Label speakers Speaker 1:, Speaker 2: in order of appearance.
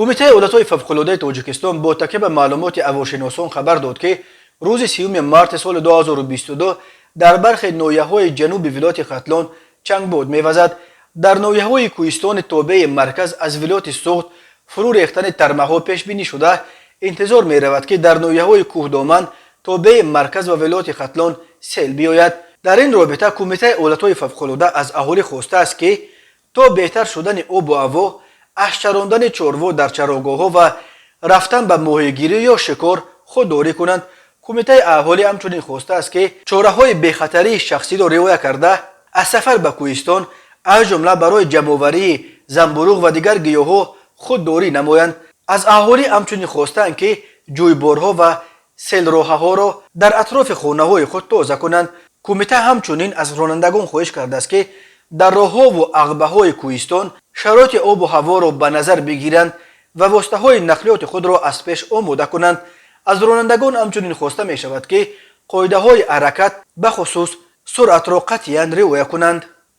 Speaker 1: Кумитаи ҳолатҳои фавқулодаи Тоҷикистон бо такя ба маълумоти ҳавошиносон хабар дод, ки рӯзи 30 марти соли 2022 дар бархе ноҳияҳои ҷануби вилояти Хатлон чангбод мевазад. Дар ноҳияҳои кӯҳистони тобеи марказ аз вилояти Суғд фурӯ рехтани тармаҳо пешбинӣ шуда, интизор меравад, ки дар ноҳияҳои кӯҳдоман тобеи марказ ва вилояти Хатлон сел биёяд. Дар ин робита Кумитаи ҳолатҳои фавқулода аз аҳолӣ хостааст, ки то беҳтар шудани обу ҳаво аз чарондани чорво дар чарогоҳҳо ва рафтан ба моҳигирӣ ё шикор худдорӣ кунанд. Кумитаи аҳолӣ ҳамчунин хостааст, ки чораҳои бехатарии шахсиро риоя карда, аз сафар ба кӯҳистон, аз ҷумла барои ҷамъоварии замбуруғ ва дигар гиёҳҳо, худдорӣ намоянд. Аз аҳолӣ ҳамчунин хостаанд, ки ҷӯйборҳо ва селроҳаҳоро дар атрофи хонаҳои худ тоза кунанд. Кумита ҳамчунин аз ронандагон хоҳиш кардааст, ки дар роҳҳову ағбаҳои кӯҳистон шароити обу ҳаворо ба назар бигиранд ва воситаҳои нақлиёти худро аз пеш омода кунанд. Аз ронандагон ҳамчунин хоста мешавад, ки қоидаҳои ҳаракат, бахусус суръатро, қатъиян риоя кунанд.